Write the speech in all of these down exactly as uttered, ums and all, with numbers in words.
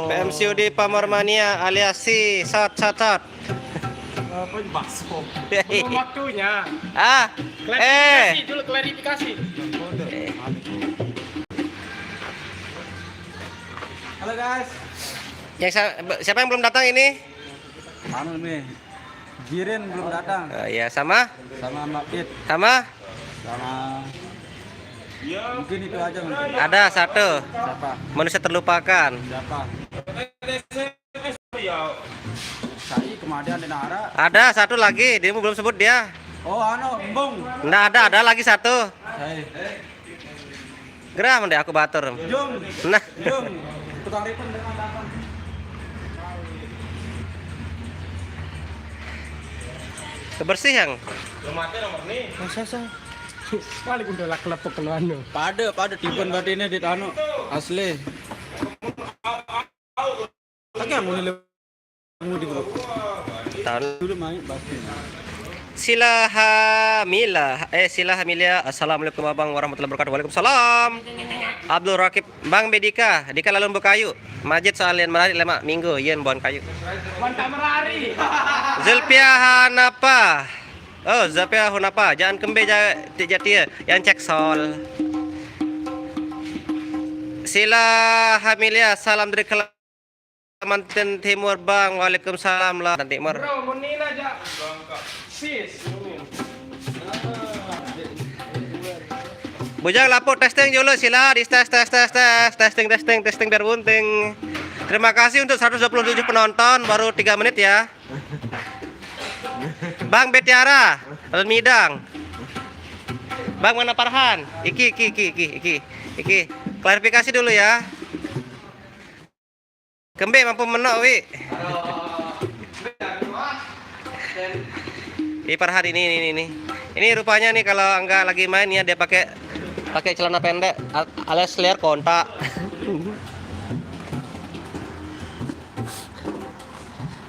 P M C U D Pamarmania alias si Sat Sat Sat. Apa bakso? Belum waktunya. Ah, eh. Dulu klarifikasi. Eh. Halo guys. Yang sa- siapa yang belum datang ini? Anu nih, Jiren belum datang. Oh, iya, sama? Sama Mak Pit. Sama? Sama. Mungkin itu aja mungkin. Ada satu. Siapa? Manusia terlupakan. Siapa? Saya kemarin ada Nara. Ada satu lagi, dia belum sebut dia. Oh, anu, Embung. Nggak ada, ada lagi satu. Hai. Geram deh aku batur. Jung. Nah, Jung. Tukang ripon dengan datang. Kebersih yang. Masa sih? Paling udah lah kelepek keluar no. Pada pada tiban batinnya di anu asli. Lagi yang mau nilai mau di grup. Tahun dulu main basket. Sila Hamila, eh, Sila Hamilia, assalamualaikum abang warahmatullahi wabarakatuh. Waalaikumsalam. Abdul Rakib, Bang Bedika, Dika lalu buka kayu. Majid soal yang merari lama minggu, yen bon kayu. Mantap merari. Zulpia Hanapa. Oh, Zulpia Hanapa, jangan kembe ja- ti- jatia, yang cek sol. Sila Hamilia, salam dari Kalimantan Timur, Bang. Waalaikumsalam lah, Timur. Bro, menina aja. Sis. Bujang lapuk testing dulu, sila di tes tes tes tes testing testing testing biar bunting. Terima kasih untuk seratus dua puluh tujuh penonton, baru tiga menit ya. Bang Betiara, Len Midang. Bang mana Parhan? Iki iki iki iki iki. Iki. Klarifikasi dulu ya. Kembe mampu menok wi. Ini Parhan ini ini ini. Ini rupanya nih kalau enggak lagi main ya dia pakai pakai celana pendek al- alias ler kontak.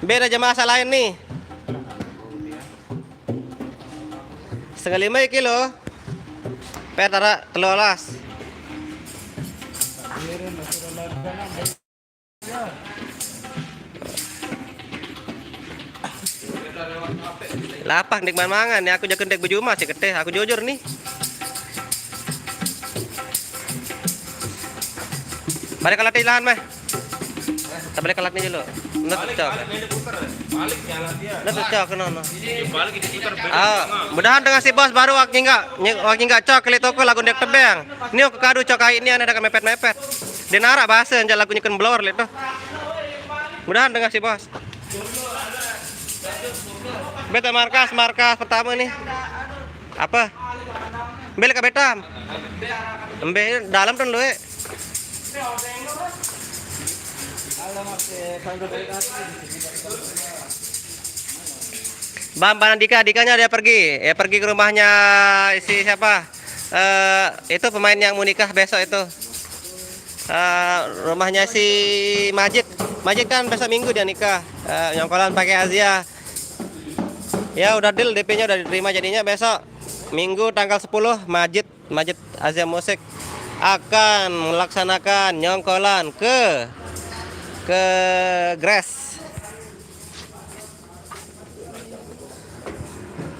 Beda jemaah asal lain nih. Setengah lima ya kilo. Petara telur alas. Lapah nek mangan ya aku jaga nek bejuma sih keteh aku jujur nih. Balik kalau ilahan mah. Kita balik kelatnya dulu. Menurut cok. Menurut cok kena no. Ah, mudahan dengan si bos baru wak nyingga, nying- wak nyingga cok kali toko lagu dek tebeng. Ini aku kadu cok kain ini ada mepet-mepet. Dia narak bahasa yang lagu nyeken blor lihat tuh. Mudahan dengan si bos. Beta markas, markas pertama nih. Apa? Beli ke beta. Embe dalam tuh lu. Eh. Bang, Bang Dika, Dikanya dia pergi. Ya pergi ke rumahnya si siapa? Eh, itu pemain yang mau nikah besok itu. Eh, rumahnya si Majid. Majid kan besok Minggu dia nikah. Eh, nyongkolan pakai Azia. Ya udah deal D P-nya udah diterima jadinya besok Minggu tanggal sepuluh Majid Majid Azia Musik akan melaksanakan nyongkolan ke ke Grass.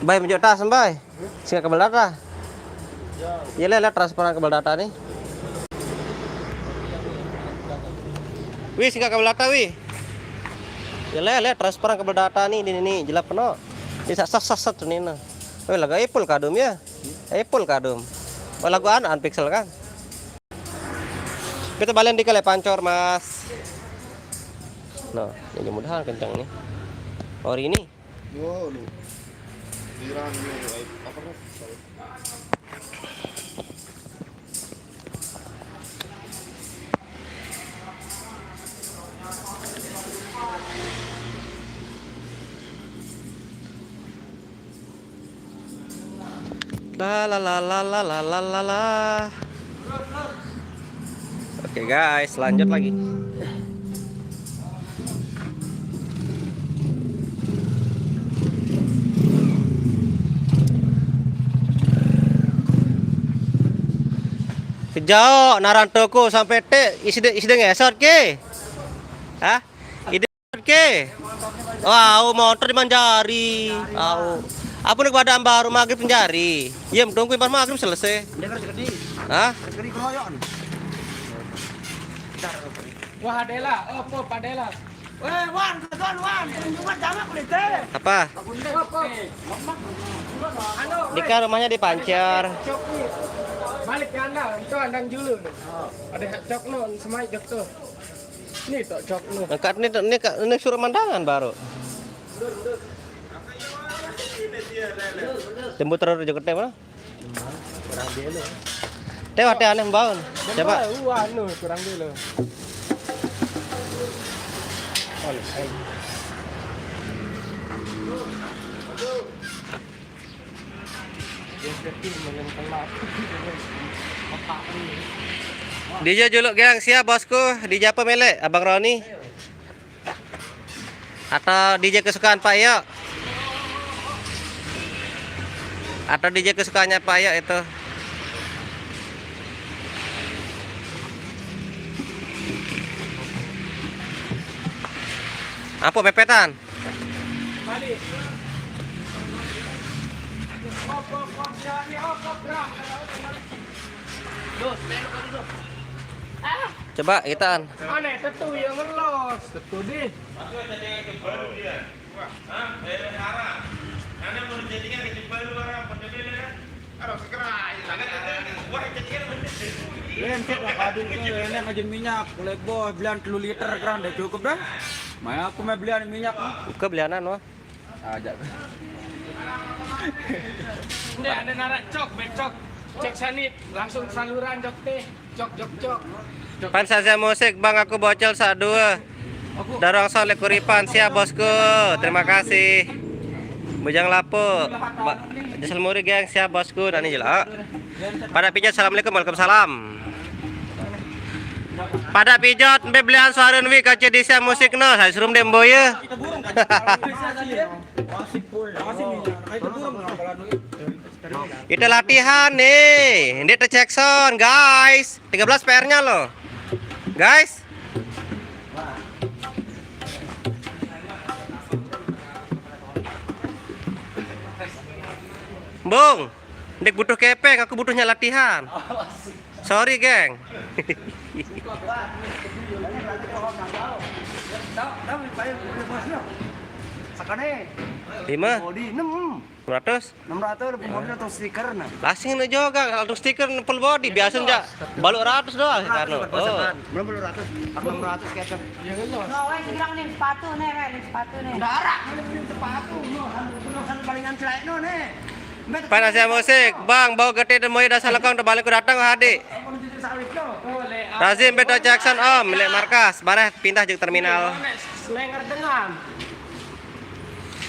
Bay menjuk tas bay. Singa kabel data. Ya le le transferan kabel data nih. Wih singa kabel data wih. Ya le le transferan kabel data nih di ini jelap no. Bisa sah sah sah tuh nih nah. Wih laga Apple kadum ya. Apple kadum. Oh lagu an an pixel kan. Kita balen dikit le pancor mas. Nah, ini mudahan kencang nih. Ori ini. Yo lu. Iran lu apa nih? La la la la la la la la la la. Oke guys, lanjut lagi. Jauh naran toko sampai te isi de, isi de ngesot ke. Hah? Ide ke. Wah, au motor dimanjari. Au. Apa nih keadaan baru maghrib penjari? Iya, tunggu pas maghrib selesai. Hah? Wah, Dela, apa Pak Dela? Weh, Wan, Wan, Wan, Wan, Wan, jamak kulit deh. Apa? Apa? Anu, ini kan rumahnya di Pancer. Balik ke andang, itu andang dulu. Ada cok no, semai jok tuh. Ini tok cok no. Dekat ini, ini, ini suruh mandangan baru. Tembus terus jok mana? Kurang dulu. Teh, wate aneh baun. Coba. Bau anu kurang dulu. D J juluk, geng, siap bosku. D J apa melek, Abang Roni? Atau D J kesukaan Pak Iyo? Atau D J kesukaannya Pak Iyo itu? Apa pepetan? Coba kita. Aneh, tetu yang ngelos. Tetu deh. Lenset lah kadung tuh, enak aja minyak, boleh boh, belian telu liter kerang, dah cukup dah. Maya aku mau belian minyak. Ke belianan, wah. Aja. Ini ada narak cok, becok. Cek sanit, langsung saluran cok teh. Cok, cok, cok. Pan sasya musik, Bang, aku bocel sak dua. Dorong sound lekuripan, siap bosku. Terima kasih. Bujang Lapo, Ba-, Jasal Muri, geng, siap bosku. Nani jela. Pada pijat, assalamualaikum, waalaikumsalam. Pada pijat, mbe belian suara nwi kaca disia musik no, saya suruh dem boye. Kita latihan nih, ini cek sound, guys. Tiga belas P R-nya loh, guys. Bung, ndik butuh kepeng, aku butuhnya latihan. Sorry, geng. Sakane. Lima. Body enam. Enam ratus. Enam ratus lebih modal atau stiker nah. Lasing ini juga, kalau stiker full body biasa aja. Balu ratus doang karena. Oh. Belum balu ratus. Enam ratus kata. Nah, weh, sekarang nih sepatu nih, weh, nih sepatu nih. Darah, nih sepatu, no, anu, anu, anu, palingan celek, no, nih. Panas ya musik, Bang, bau gede dan moyo dasar lekong terbalik ku datang, Hadi. Razim Beto Jackson, Om, milik markas, bareh pindah jeng terminal. Lenger dengan.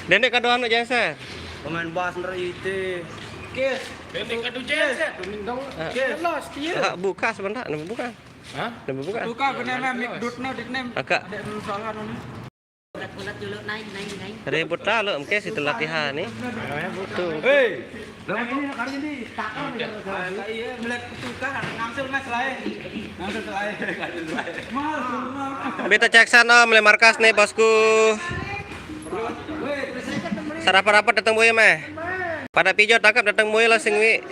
Dene kado anu jengser. Pemain bass ner ite. Kis. Dene kado jengser. Kuning dong. Eh. Kis. Los, iya. Ah, buka sebentar, nemu buka. Hah? Nemu buka. Buka bener, mik dut no, dik nem. Agak. Ada salah anu. Bulat-bulat dulu, naik, naik, naik. Ribut lalu, mungkin situ latihan nih. Tuh. Hei. Lah ini kali ini takar nih. Iya, melihat tukar, langsung mas lain. Langsung lain. Mahal, mahal. Beto Jackson, Om, milik markas nih, bosku. Sarapa-rapa datang boy meh. Pada pijo tangkap datang boy lah sing wi.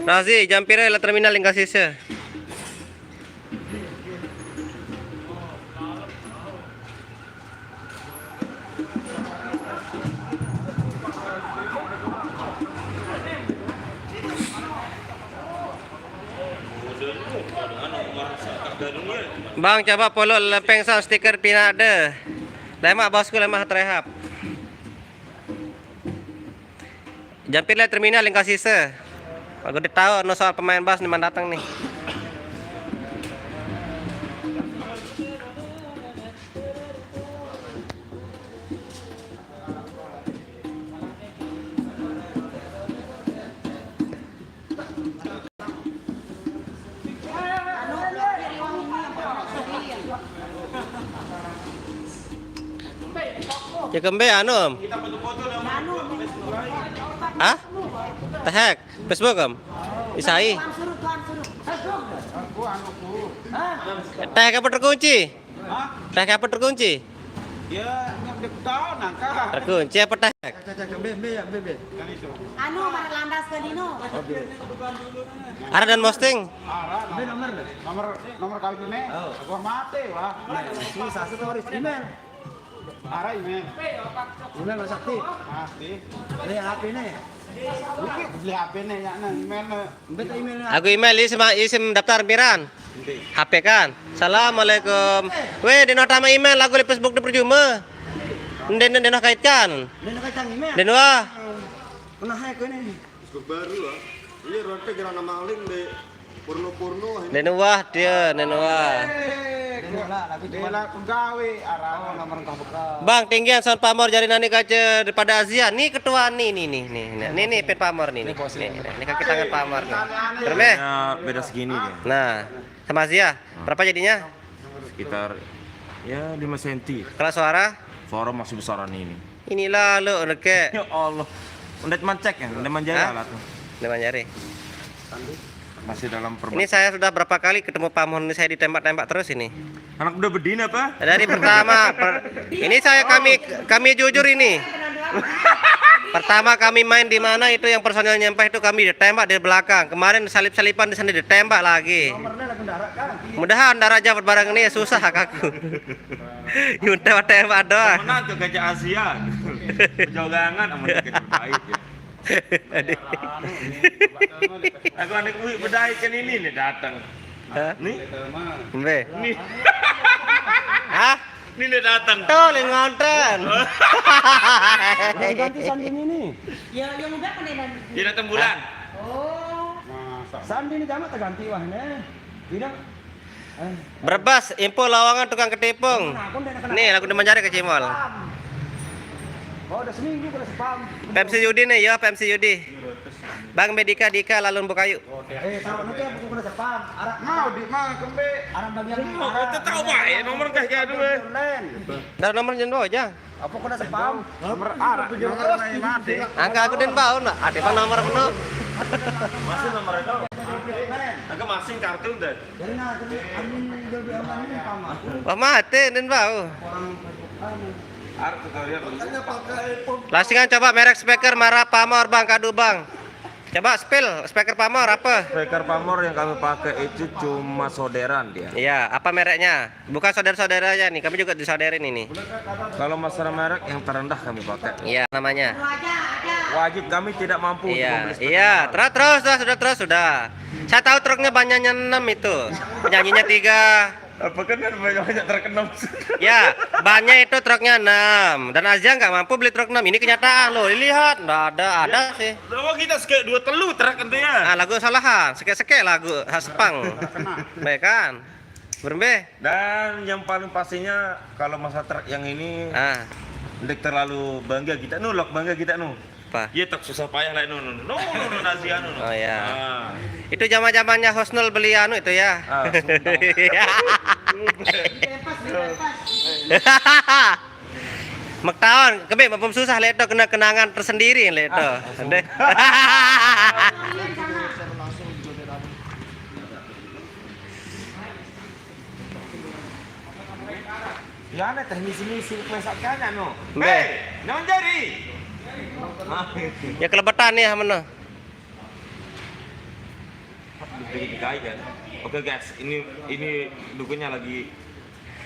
Razi, jam pira lah terminal ing kasise. Bang, coba polo lepeng sound stiker pinade. Lemak bosku, lemak terehap. Jampir le terminal yang kasih se. Aku udah tahu no soal pemain bass nih datang nih. Ya kembe anu, Om. Hah? Tehek. Facebook, Om. Isai. Teh apa terkunci? Teh apa terkunci? Terkunci apa teh? Anu, marek lantas ke dino. Ada dan posting. Nomor nomor kali ini. Gua mati, wah. Susah stories email. Arah email. Email masih aktif. Masih. Ini H P nih. Ini beli H P nih, ya, nah, email nih. Mbet email. Aku email isi ma- isi daftar piran. H P kan. Assalamualaikum. Weh, deno tama email aku di Facebook di percuma. Ndek ndek deno kaitkan. Deno kaitkan email. Deno ah. Pernah hack ini. Facebook baru ah. Iya, ronte gerana maling deh. Porno-porno ini. Deno wah dia, deno wah. Deno lah, lagi cuma penggawe arah nomor engkah bekal. Bang, tinggian sound pamor jari nani kaca daripada Azia. Nih ketua nih, nih, nih, nih, nih, nih, nih, pet pamor nih, nih, nih, nih, nih, kaki tangan pamor nih. Berembe? Ya, beda segini dia. Nah, sama Azia, berapa jadinya? Sekitar ya lima senti. Kalau suara? Suara masih besaran ini. Inilah lo neke. Ya Allah. Ndet mancek ya, ndet manjari. Hah? Alat tuh. Ndet manjari. Masih dalam perbaikan. Ini saya sudah berapa kali ketemu Pak Mohon ini, saya ditembak-tembak terus ini. Anak udah bedin apa? Dari pertama, per- ini saya kami kami jujur ini. Pertama kami main di mana itu yang personil nyempah itu kami ditembak dari belakang. Kemarin salip-salipan di sana ditembak lagi. Mudahan darah jawab barang ini ya susah aku. Yunte tembak doang. Menang ke Gajah Asia. Jauh banget sama dia kecil baik ya. Aku anak kuwi bedai kan ini nih datang. Hah? Nih. Mbe. Nih. Hah? Ini nih datang. Tuh, lin ngonten. Ganti Sandini nih. Ya, yang udah kan enak. Dia datang bulan. Oh. Sandini jamak terganti wah nih. Tidak. Brebes, info lowongan tukang ketipung. Nih, lagu Demen Jari ke Cimol. Oh, udah seminggu kena spam. P M C Yudi nih, ya, P M C Yudi. Bang Medika Dika Lalun Bukayu. Eh, tahu nanti aku kena spam. Arah mau di mana kembe? Arah bagian arah. Itu tahu bae nomor kah ya dulu. Online. Dah nomor jen bawa aja. Apa kena spam? Nomor arah, nomor main mati. Angka aku den bau nak. Ada apa nomor penuh? Masih nomor itu. Angka masing kartu deh. Wah, mati, nin bau. Lasingan coba merek speaker marah Pamor, Bang, kadu, Bang. Coba spill speaker Pamor apa? Speaker Pamor yang kami pakai itu cuma soderan dia. Iya, apa mereknya? Bukan saudara-saudaranya nih, kami juga disoderin ini. Kalau masalah merek yang terendah kami pakai. Iya, namanya. Wajib kami tidak mampu untuk membeli speaker mahal. Iya, terus terus sudah, sudah terus sudah. Saya tahu truknya bannya enam itu. Penyanyinya tiga. Apa kan ada banyak-banyak truk enam? Ya, bannya itu truknya enam. Dan Azia nggak mampu beli truk enam. Ini kenyataan loh, lihat, nggak ada, ada sih. Lalu kita seke dua telu truk itu ya. Ah, lagu salahan, seke-seke lagu khas Sepang. Baik kan? Berembe? Dan yang paling pastinya kalau masa truk yang ini Ah, ndak terlalu bangga kita nu, lok bangga kita nu. Apa? Iya tak susah payah lah nu nu nu nu nu nu Azia nu nu. Oh ya. Ah. Itu zaman-zamannya Husnul beli anu itu ya. Ah, sumpah. Iya. Mek taon, kebe mapum susah leto kena kenangan tersendiri leto. Ah, deh. Ya, ada teknisi-misi kue sakanya no. Be. Hei, jangan jadi. Ya kelebetan nih mana? Bikin kai kan. Oke guys, ini ini dukunnya lagi.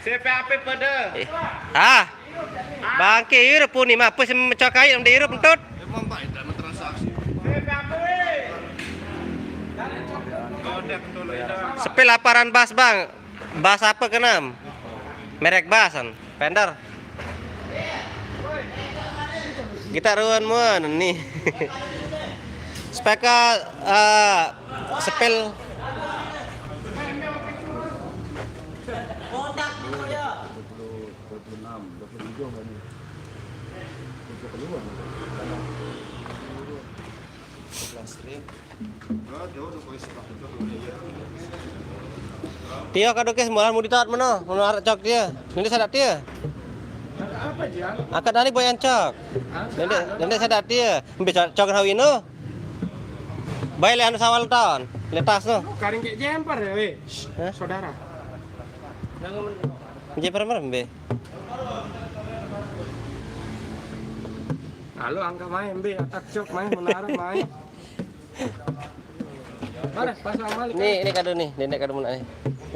C P A P pada. Eh. Ah. Bangke ieu pun mah apa sih mecokai yang dihirup entut. Emang Pak, tidak transaksi. Sepil laparan bas, Bang. Bas apa kenam? Merek bas kan? Fender. Kita ruan muan nih. Spek eh, sepil. Tio kadu ke semalam mau ditaat mana? Mana arek cok dia? Nanti saya tio. Angkat nani boyan cok. Nanti nanti saya tio. Bisa cok hawino. Bae le anu sawal taon, le tas no. Karing kek jemper ya, weh. Hah? Saudara. Jemper merembe. Lalu angka main be, atak cok main, menara main. Mana pasang malik? Nih, ini kado nih, nenek kado mana nih?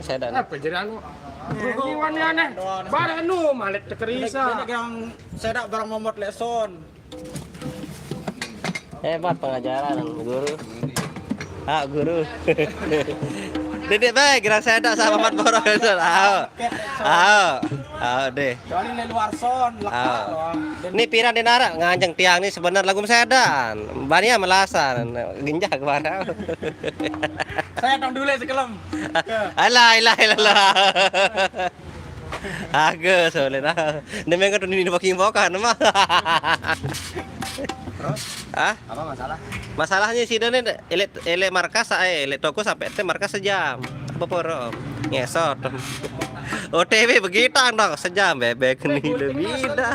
Saya ada. Apa jadi anu? Ini wani aneh. Barang anu, malet tekerisa. Ini yang saya ada barang momot leson. Hebat pengajaran guru. Ah, guru. Dedek bae, gerang saya tak sama empat borong. Ayo. Ayo. Ayo deh. Kecuali le luar son, lekat doang. Ini piran di narak nganjeng tiang nih sebenar lagu mesedan. Bania melasan, ginjak barang. Saya tong dulu sekelem. Alah, ilah, ilah. Aga soalnya nah. Nemeng kan ini pakai bokan mah. Terus? Hah? Apa masalah? Masalahnya sih ini elek elek markas eh elek toko sampai te markas sejam. Apa poro? Ngesot. O T W begitu dong sejam bebek nih udah beda.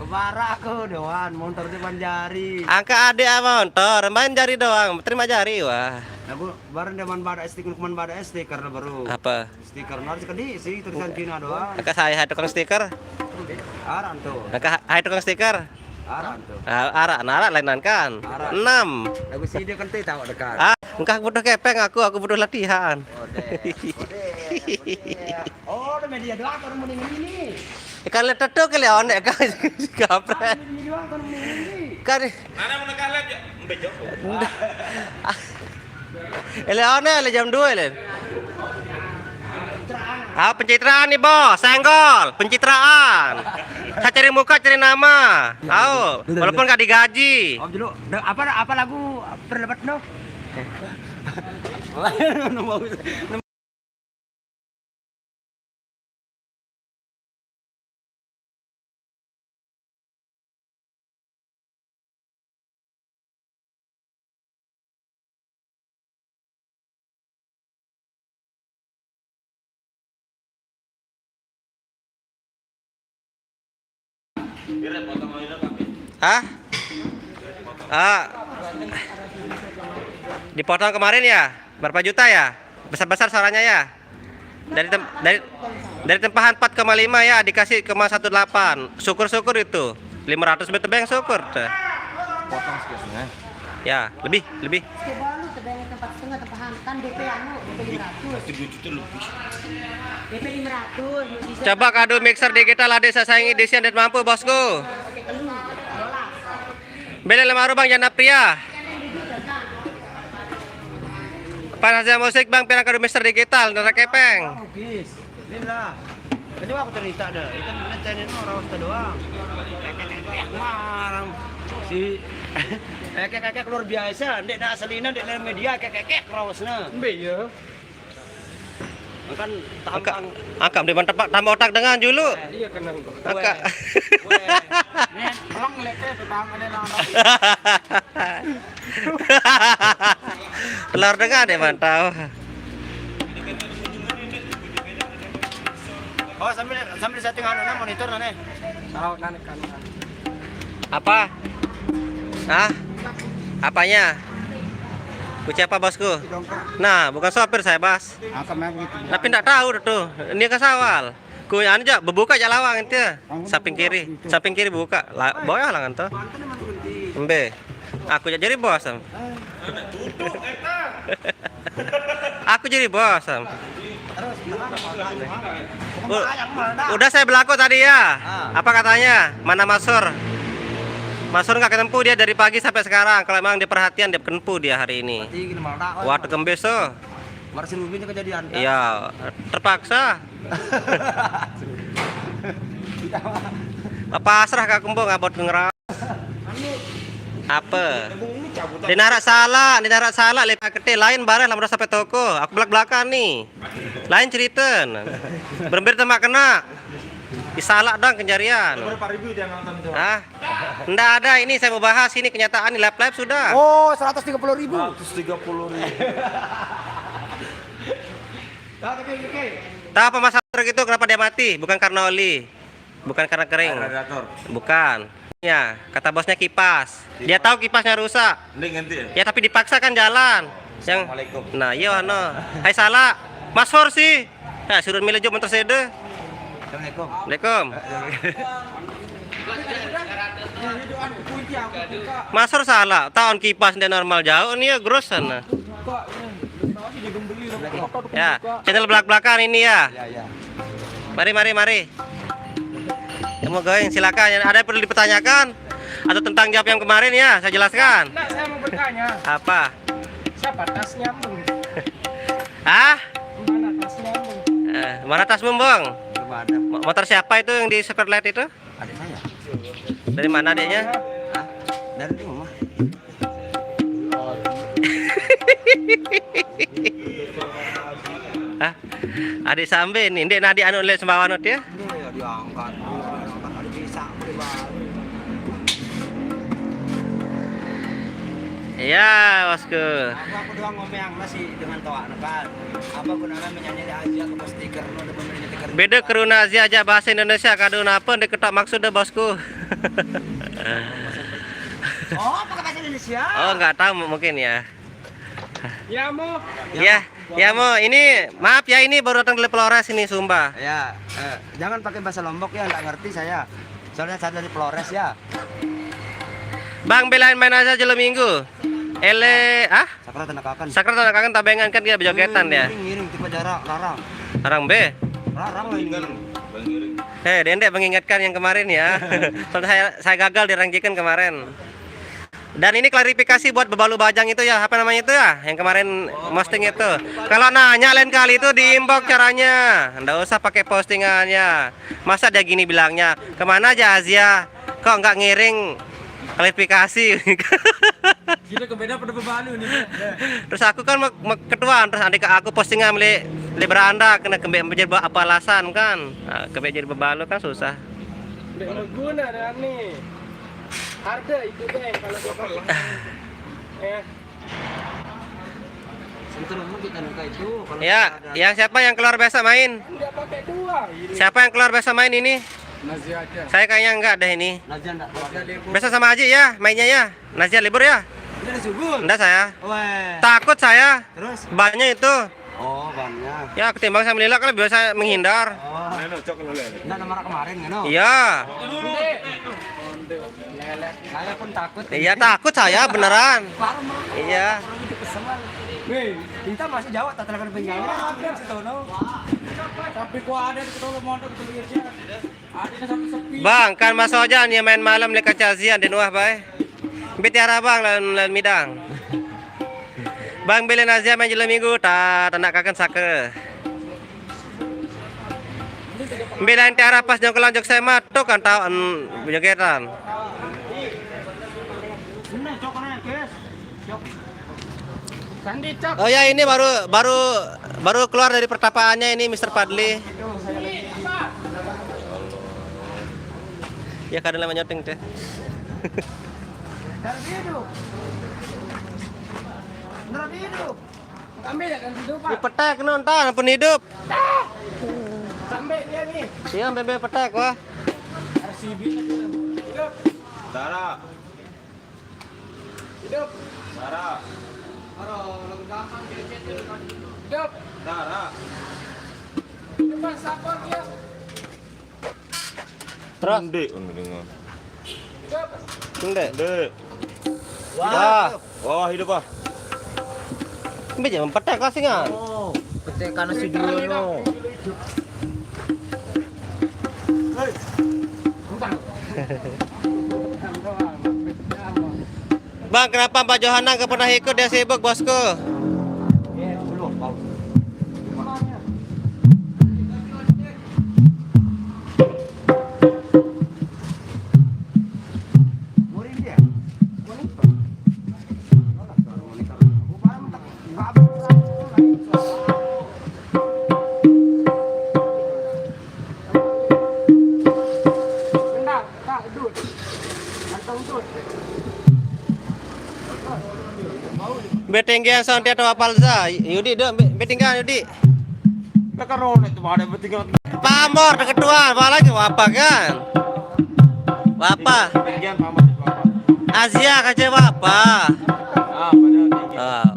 Bara aku doan motor depan jari. Angka adik apa motor main jari doang terima jari wah. Aku bareng depan pada S T, cuman pada S T karena baru. Apa? Stiker harus kedi sih tulisan Cina doang. Angka saya hai tukang stiker. Aran tuh. Angka hai tukang stiker. Aran tuh. Ah, arak narak lainan kan. Arak. Enam. Lagu sih dia kan teh tahu dekat. Ah, engkah butuh kepeng aku, aku butuh latihan. Oh deh. Oh deh. Oh deh. Oh, ada media doang orang mendingan ini. Ikan letet tuh kali onek kan. Kaprek. Media doang orang mendingan ini. Kan. Mana mau dekat lab ya? Mbak Joko. Ele one ele jam dua ele. Ah, pencitraan nih, Bos. Senggol, pencitraan. Saya cari muka, cari nama. Tahu, walaupun nggak digaji. Om dulu, apa apa lagu perlebat no? Hah? Ah, dipotong kemarin ya? Berapa juta ya? Besar-besar suaranya ya? Dari tem dari dari tempahan empat koma lima ya, dikasih koma satu delapan. Syukur-syukur itu. Lima ratus bet tebeng syukur teh. Potong sekian. Ya, lebih, lebih. Sekian baru tebeng tempat setengah tempahan kan D P anu, D P lima ratus. Berarti dua juta lebih. D P lima ratus. Coba kado mixer digital ada saya sayangi disian dan mampu bosku. Beli lemah rubang janda pria. Panasnya musik bang, pirang kado mixer digital, nara kepeng. Lin lah. Tadi aku cerita dah. Itu bener channel orang Osta doang. Marang si ekek-ekek luar biasa, ndek nak selina, ndek nak media, ekek-ekek rawasna. Embe ya. Kan tampang. Angka, mending mantap Pak, tambah otak dengan dulu. Iya kenang. Angka. Nen, pelong leke tetangga nih nang. Telur dengan deh mantau. Oh, sambil sambil setting anu nah, monitor nah nih. Tahu nah nih kan. Apa? Hah? Apanya? Kunci apa bosku? Nah, bukan sopir saya, Bos. Angkat memang gitu. Tapi ndak tahu tuh. Ini ke sawal. Ku anu aja, bebuka aja lawang itu. Samping kiri, samping kiri buka. La, boyah lah nganto. Embe. Aku jadi bos. Am. Aku jadi bos. Am. U- Udah saya belaku tadi ya. Apa katanya? Mana Masur? Masur nggak ketempu dia dari pagi sampai sekarang. Kalau emang dia perhatian dia ketempu dia hari ini. Waktu kembes tuh. Marsin Bumi itu kejadian kan? Iya, terpaksa. Apa asrah kak kembung abot ngerau? Apa? Di narak salah, di narak salah, lepas kete lain barang lah sampai toko. Aku belak belakan nih. Lain cerita. Berember temak kena. Di salah dong kenjarian. Berapa ribu dia nonton tuh? Hah? Ndak ada ini saya mau bahas ini kenyataan nih live live sudah. Oh, seratus tiga puluh ribu. Seratus tiga puluh ribu. Tahu apa masalah truk itu kenapa dia mati? Bukan karena oli. Bukan karena kering. Air radiator. Bukan. Ya, kata bosnya kipas. Dia tahu kipasnya rusak. Ini ganti ya? Ya, tapi dipaksa kan jalan. Yang Assalamualaikum. Nah, iya, no. Hai, salah. Mas Hor sih. Nah, suruh milih jo motor sede. Assalamualaikum. Waalaikum. Mas Hor salah. Tahun kipas dia normal jauh nih ya, grus sana. Ya, channel belak-belakan ini ya. Ya, ya. Mari, mari, mari. Ya, mau going, silakan. Yang ada yang perlu dipertanyakan atau tentang jawab yang kemarin ya, saya jelaskan. Nah, saya mau bertanya. Apa? Siapa tas nyambung? Ah? Mana tas nyambung? Eh, mana tas mumbung? Belum ada. Mo- Motor siapa itu yang di Secret Light itu? Adik saya. Dari mana adiknya? Hah? Dari rumah. Hah? Adik sambil nih, ndik nadi anu lek sembawan dia? Iya, diangkat. Diangkat, ada bisa, beli baru. Iya, bosku. Aku, aku doang ngomong yang masih dengan toa, kan. Apa gunanya menyanyi aja ke stiker, no, udah membeli stiker. Beda keruna Azia aja bahasa Indonesia, kadun apa diketok maksud deh, bosku. Oh, pakai bahasa Indonesia. Oh, nggak tahu, mungkin ya. Ya, Mo. Ya, ya, Mo. Ini, maaf ya, ini baru datang dari Flores ini, sumpah. Ya, eh, jangan pakai bahasa Lombok ya, nggak ngerti saya. Soalnya saya dari Flores ya. Bang, belain main aja jelo minggu. Ele, ah? Sakra tanda kakan. Sakra tanda kakan tabengan kan dia bejogetan dia. Ngiring, ngiring, tipe jarak, larang. Larang be. Larang lah ini. Eh, Dendek mengingatkan yang kemarin ya. Soalnya saya, saya gagal dirangkikan kemarin. Dan ini klarifikasi buat bebalu bajang itu ya, apa namanya itu ya, yang kemarin posting itu. Kalau nanya lain kali itu di inbox caranya, ndak usah pakai postingannya. Masa dia gini bilangnya, kemana aja Azia? Kok nggak ngiring klarifikasi? Kita ke beda pada bebalu nih. Terus aku kan mek- mek- ketuaan, terus adik aku postingan beli beli beranda kena kembali menjadi apa alasan kan? Nah, kembali jadi bebalu kan susah. Nggak berguna dah nih. Harga itu deh kalau dipakai. Eh, Sentuh lembut kita nengka itu. Kalau Ya, ada yang siapa yang keluar besok main? Nggak pakai dua ini. Siapa yang keluar besok main ini? Nazia aja. Saya kayaknya enggak deh ini. Nazia nggak keluar. Nazia libur. Besok sama Aji ya mainnya ya. Nazia libur ya? Udah ada subuh. Enggak saya. Weh. Takut saya. Terus? Banyak itu. Oh, banyak. Ya ketimbang sama Lila kalau biasa menghindar. Oh. Nah, no, cok, no, Lila. Nggak sama kemarin kan? Iya. Saya pun takut. Iya, takut saya beneran. Iya. Weh, kita masih jauh tak terlalu pinggangnya. Setono. Tapi gua ada di Ketolo Mondok, di pinggirnya. Adanya sampai sepi. Bang, kan Mas Ojan ya main malam lekat Cazian di Nuah bae. Bitiara bang lawan lawan midang. Bang, belain Azia main jelo minggu, tak tanda kakan sake. Belain Tiara pas nyongkelan jok semat, tuh kan tau em, jogetan. Sandi, cok. Oh ya, ini baru baru baru keluar dari pertapaannya ini, Mister Padli. Ya kadang lama nyoting deh. Dari hidup. Dari hidup. Ambil ya kan hidup, Pak. Petek non tan pun hidup. Sampai dia nih. Iya, bebe petek wah. R C B. Hidup. Dara. Hidup. Dara. Hidup. Dara. Depan sabar dia. Terus? Ndek, ngono dengar. Ndek. Ndek. Wah. Wah, hidup ah. Mbak jangan petek kasih kan? Oh, petek karena si dulu no. Bang, kenapa Mbak Johana nggak pernah ikut? Dia sibuk, bosku. Betenggian santia to apalza, Yudi do, be- betenggian Yudi. Lah, kan ronek tuh, ada betenggian. Pamor deketuan, apa lagi apa kan? Apa? Tinggian pamor itu apa? Azia kaje apa? Ah, padahal tinggi. Ah.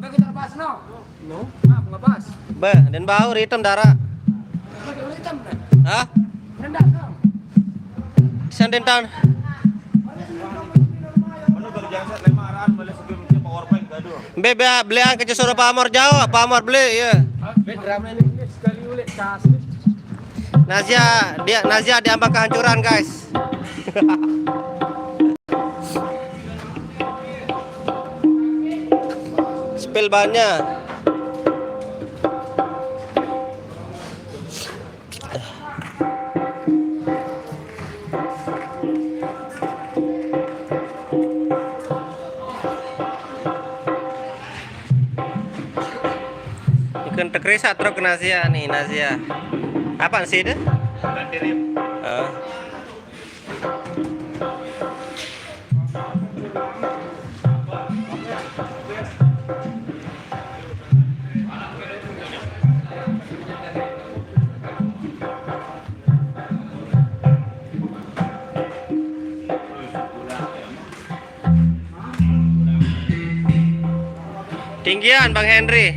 Beh, dan bau ritem dara. Hah? Sen den taun. Mbe, be, beli angke soro pamor jauh, pamor beli ya. Nazia, dia Nazia diambang kehancuran, guys. Spill bannya. Ikan tekerisak truk Nazia nih, Nazia. Apa sih itu? Ganti rim. Oh. Tinggian Bang Henry.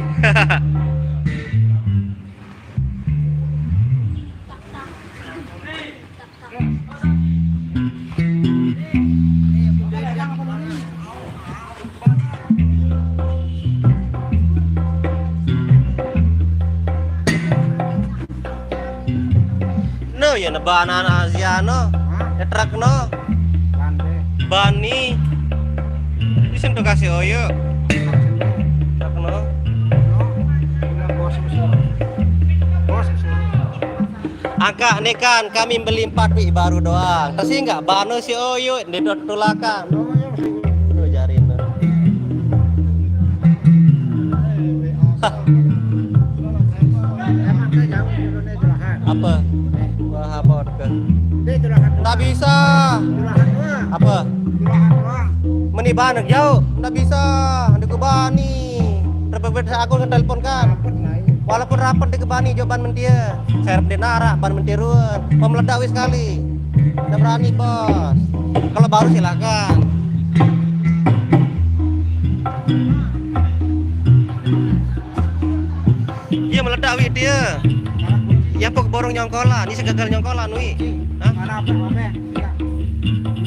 No, ya nebanan Asia no. Hah? Ya truk no. Bante. Bani. Di sini tuh kasih oyo. Maksudnya? Truk no. No. Bilang bos musuh. Bos musuh. Angka nih kan kami beli empat wi baru doang. Terus enggak bano si oyo di dot tulakan. Oh, iya, maksudnya. Lu jarin lu. Hah. Emang saya jauh turunnya Juragan. Apa? Wah, apa ke? Dia Juragan. Nggak bisa. Juragan doang. Apa? Juragan doang. Meni banget jauh, nggak bisa. Di Kubani. Repet-repet aku telepon kan. Rapet lah, iya. Walaupun rapet di Kubani, jawaban mentia. Serep di narak, ban mentia ruwet. Pemeledak wis sekali. Udah berani, Bos. Kalau baru silakan. Iya meledak wi dia. Ya pok borong nyongkolan, ini segagal nyongkolan wi. Hah? Mana apa, apa? Iya.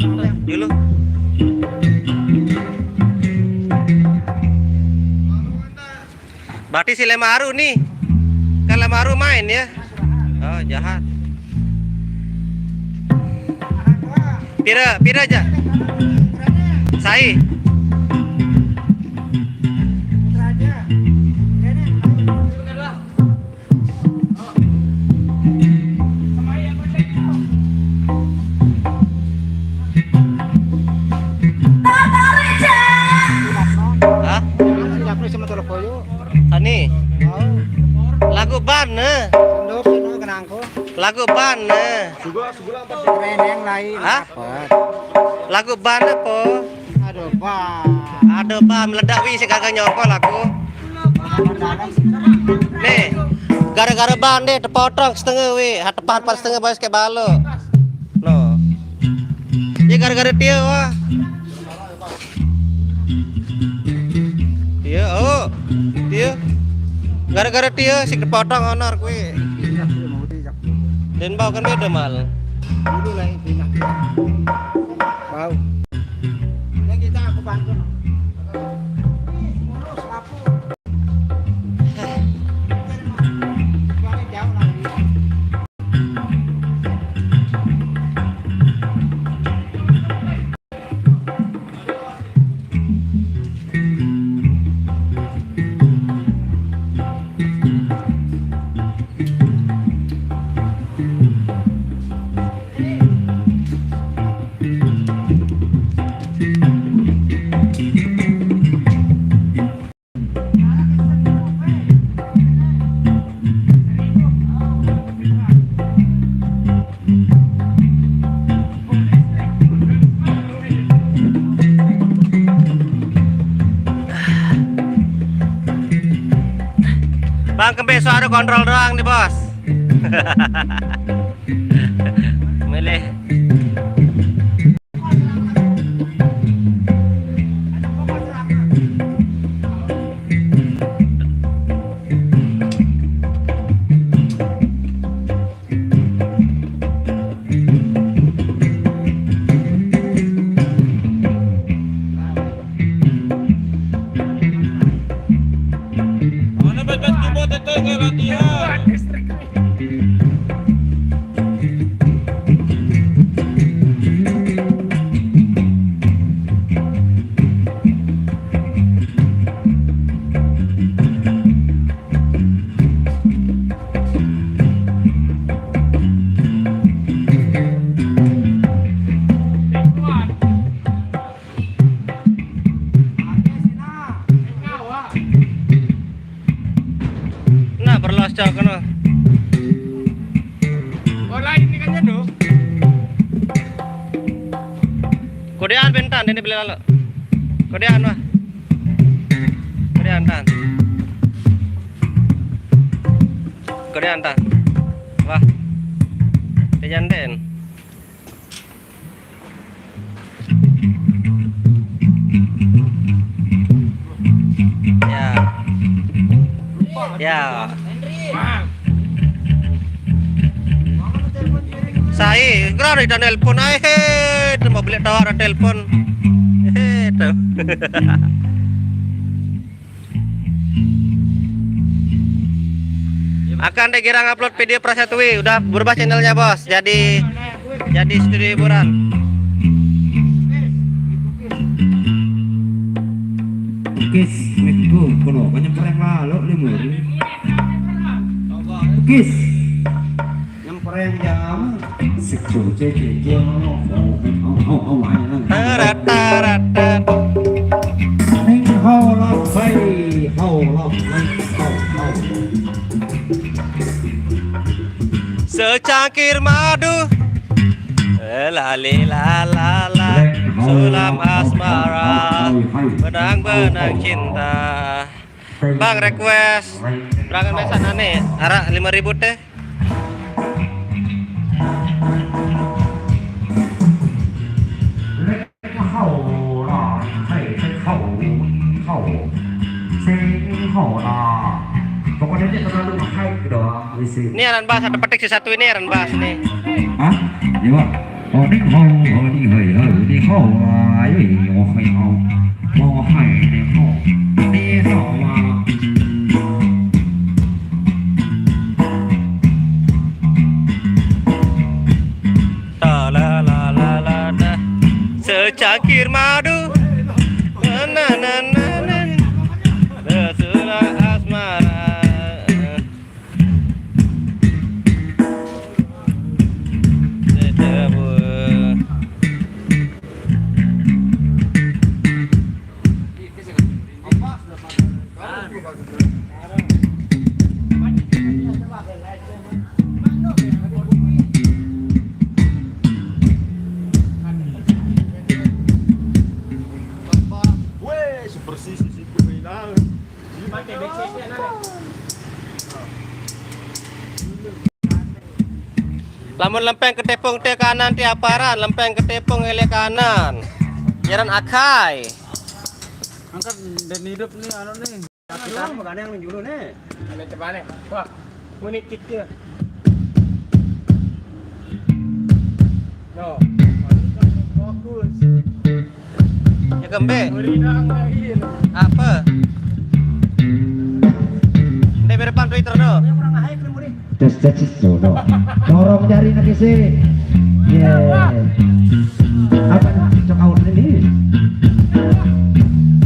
Apa? Dulu. Berarti si Lemaru nih. Kan Lemaru main ya. Oh, jahat. Pira, pira aja. Sai. Hah? Ani. Lagu ban, eh. Lagu ban, eh. Reneng lain. Hah? Apa? Lagu ban apa? Aduh, ban. Aduh, ban meledak wi, sik kagak nyongkol aku. Nih, gara-gara ban deh, tepotong setengah wi, ha, tepat pas setengah, bos, kayak balo. No. Ya gara-gara dia, wah. Iya, oh. Dia. Gara-gara dia, sik tepotong honor kuwi. Dan bau kan beda mal. Dulu lah intinya. Bau. Ya kita aku bantu. Ngurus aku. Soalnya jauh lagi. Bang, kempe suara kontrol doang nih, Bos. Milih. Mana bet-bet keyboard itu nggak latihan? Nah, berlas cak kena. Oh, lain ni kan jadu. Kodean bentan, ini beli lalu. Kodean, wah. Kodean, tan. Kodean, tan. Wah. Tejan den. Ya. Ya. Sai, gerak dah nelpon ai, he, tu mau beli tawar dah telepon. He, tu. Akan deh girang upload video Prasatwi, udah berubah channelnya, Bos. Jadi, jadi studio hiburan. Kis, wih, ku, kono, banyak kereng lalu, lima. Kis. Nyempreng jam. Sik, cek, cek, cek, cek. Tarat, tarat, tarat. Ning ho lok hai, ho lok hai, ho, ho. Secangkir madu. Eh, la, li, la, la, la. Ning ho lok hai, ho, ho, hai. Sulam asmara. Benang-benang cinta. Bang, request. Berangkat besan ane, arak lima ribu teh. Pokoknya dia terlalu mahal gitu doang, isi. Ini aran bass, ada petik si satu ini aran bass nih. Hah? Iya, Pak. Ho ni ho, ho ni hoi ho, ni ho ai, ho hai ho, ho hai ni ho, ni ho wa. Ta la la la la da. Secangkir madu. Na na na na na. Sesudah asmara. Weh, sebersih sisi gue hilang. Lamun lempeng ke tepung te kanan, te aparan, lempeng ke tepung ele kanan. Jaran akai. Angkat dan hidup nih anu nih. Kita mau gandeng nih dulu nih. Ada coba nih. Wah, unik kit dia. No. Fokus. Ya kembe. Apa? Ndek, bere pan Twitter no. Tes tes tes no, no. Dorong jari nak isi. Ye. Apa cok out ini?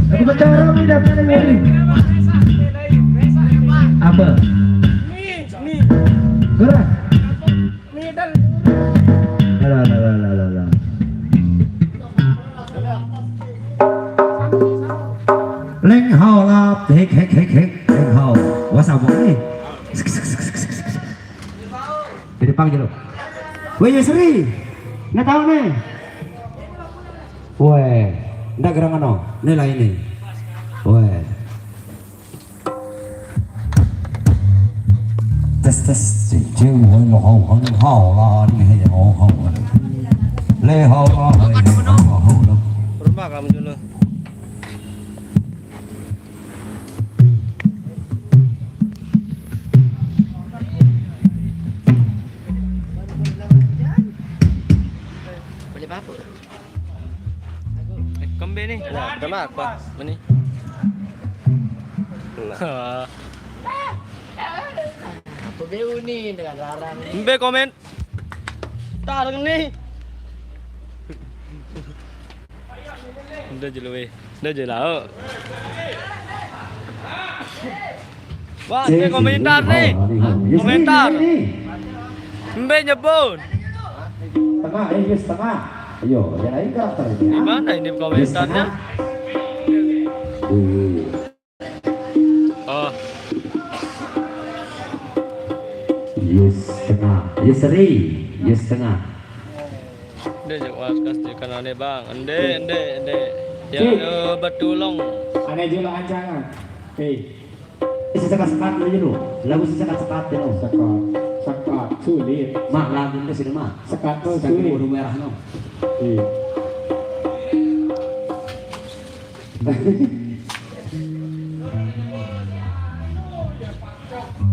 Aku baca orang ini datang ini. Apa? Gerak. Alah, alah, alah, alah, alah. Leng hao lap, hek, hek, hek, hek, leng hao. Wah, sabong nih. Di depan gitu. Weh, Yusri. Nggak tahu nih. Weh, ndak gerangan no. Nih lah ini. Weh. Tes, Sing cing hoi lo hau hang hau la ni hei hau hau. Le hau la hei hei hau hau la. Rumah kamu dulu. Boleh apa? Eh, kembe ni. Nah, dah mak apa? Mana? Nah. Apa beu ni dengan larang ni? Mbe komen. Tar ni. Dah je lui. Dah je lah. Wah, dia komentar ni. Komentar. Mbe nyebut. Tengah, eh, yes, tengah. Ayo, yang lain karakternya. Di mana ini komentarnya? Yes, tengah. Wih. Oh. Yes, tengah. Yes, seri. Yes, tengah. Dia je was kas di kanal ni, bang. Ende, ende, ende. Ya, eh, betulong. Aneh je lah ancangan. Eh. Eh, sesekat-sekat dulu je lu. Lagu sesekat-sekat dulu. Sekat. Sekat. Sulit. Mak, lagu ni sudah, Mak. Sekat tu sulit. Burung merah tu. Iya.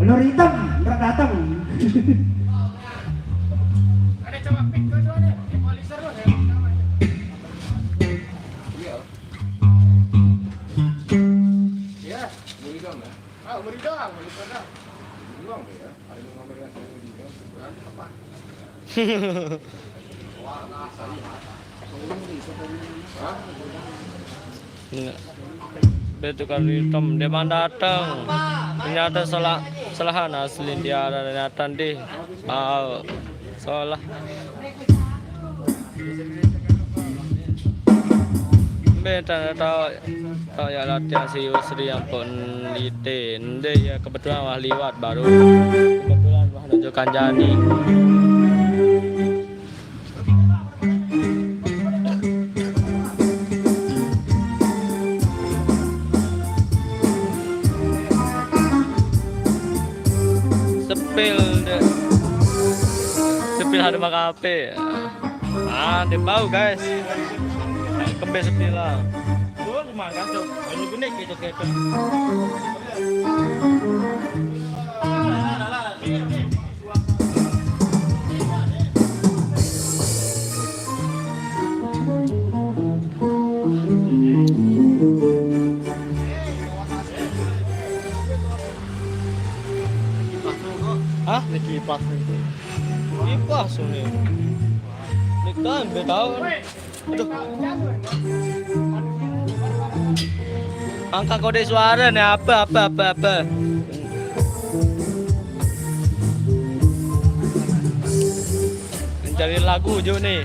Belur hitam, berat datang. Ada coba pick ke tu ada. Equalizer tu ada. Iya. Ya, boleh dong ya. Ah, boleh dong, boleh dong. Belum ya. Ada yang ngomong dengan saya juga. Berani apa? Hah? Ini. Dia tukar ritme, dia mang datang. Ternyata salah, salahan asli dia ada datang di. Ah, salah. Mbe tanda tau, tau ya latihan si Yusri ampun lite. Nde ya kebetulan wah liwat baru. Kebetulan wah nunjukkan jadi. Sepil deh. Sepil ada makape. Ah, dia bau, guys. Kembe sepil lah. Oh, lumayan kan tuh. Ini gede gitu, gitu. Hah? Ini kipas nih. Kipas ini. Ini kan nggak tahu. Aduh. Angka kode suara nih, apa, apa, apa, apa. Mencari lagu je ni.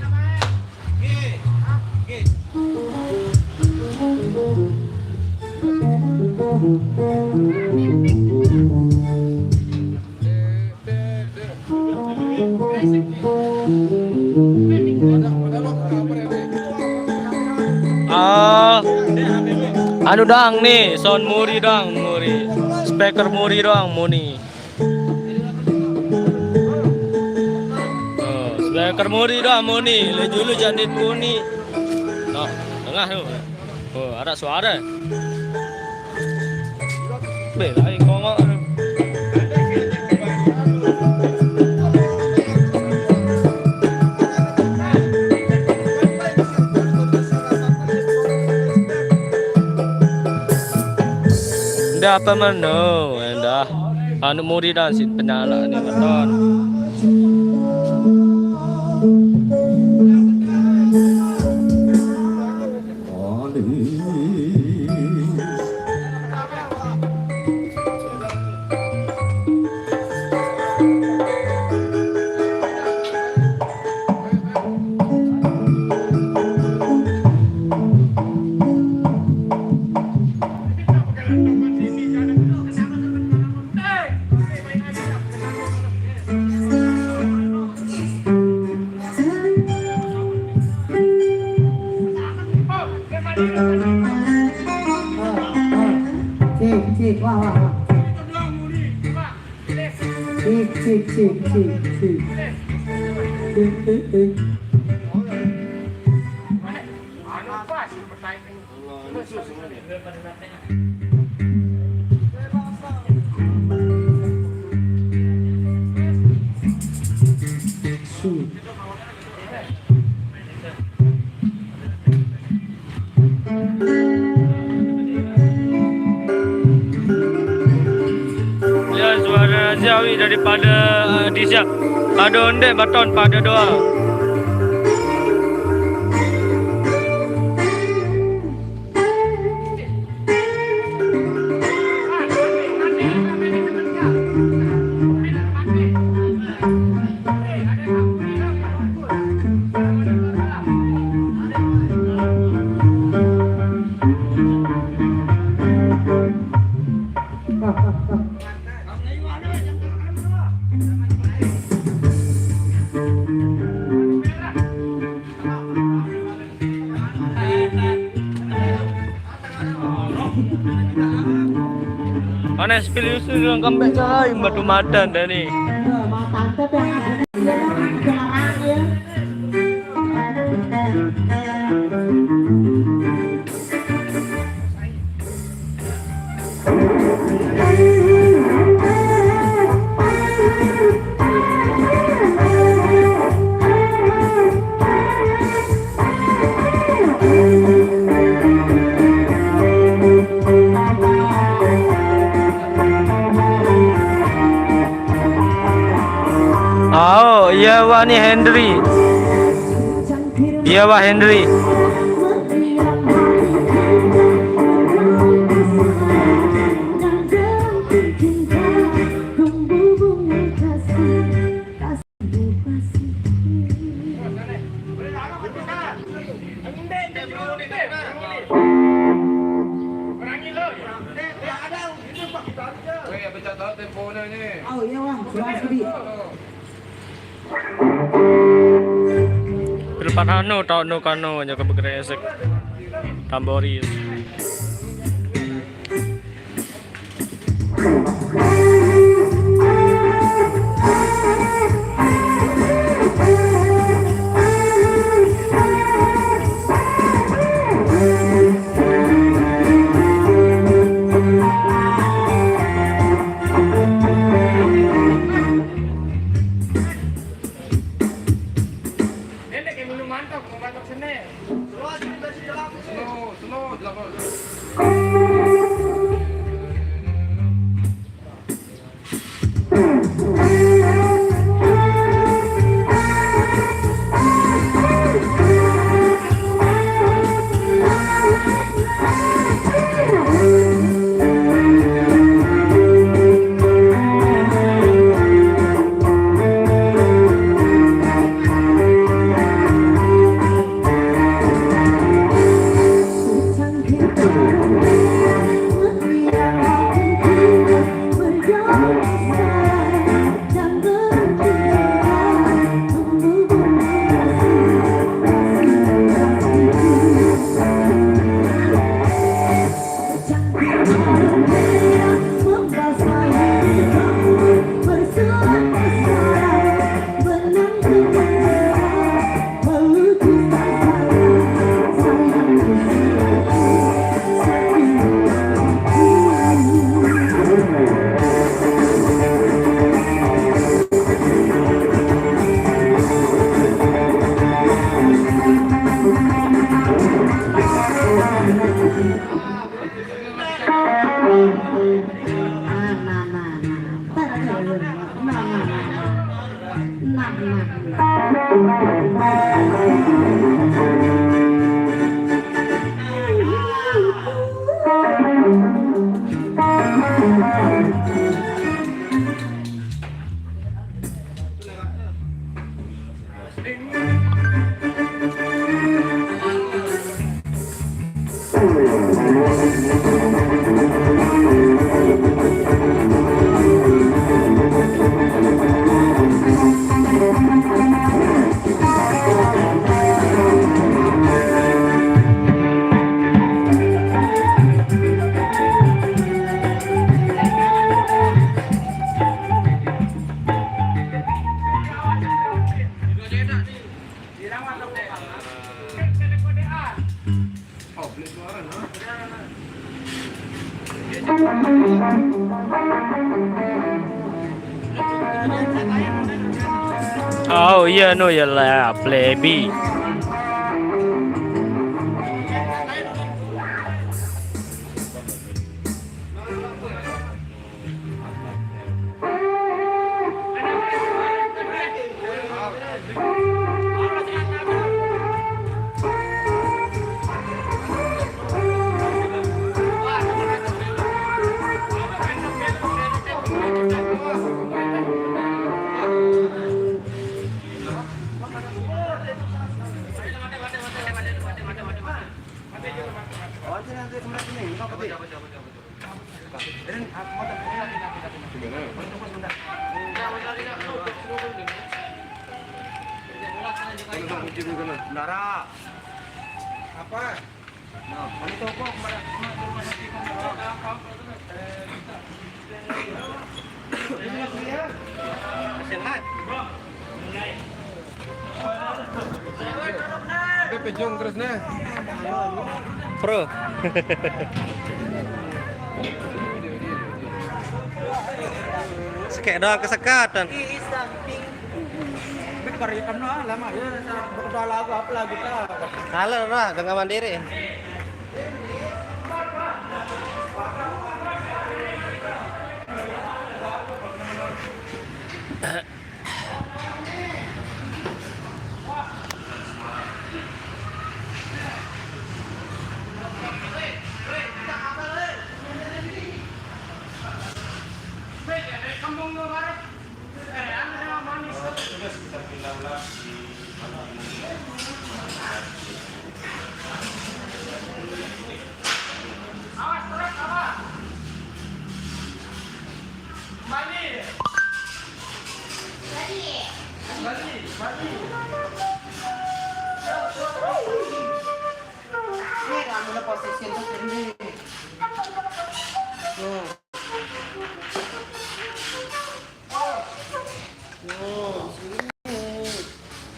Ah, anu doang ni, sound muri doang, muri. Speaker muri doang, muni. Oh, speaker muri doang, muni. Le julu jadit muni. Nah, tengah tu. Oh, ada suara. Be, lain kongok tu. Nda apa meno, nda. Anu muri dan sin penyala ni beton. Sip, sip. Eh, eh, eh. Su. Ya, suara Jawi daripada, eh, Disha. Pada ondek baton, pada doa. Mana spill usul yang kembali cai batu mata tadi. Oh, iya wani Hendri. Iya, Wak Hendri. Oh, iya, Wak. Sudah, Sudi. Depan anu, tau nu kanu aja ke begresek. Tamboris. Ini kayak minum mantap, mau mantap sini. Slow, slow, slow. Oh iya, no ya lah, play B. Saudara. Apa? Nah, ini toko kemana? Kemana rumah sakit? Sehat. Dia pejong terus nah. Pro. Sekek doang kesekatan. Bek barikan lah, lama ya, berdoa lagu apa lagu ta? Kalah lah, dengan mandiri.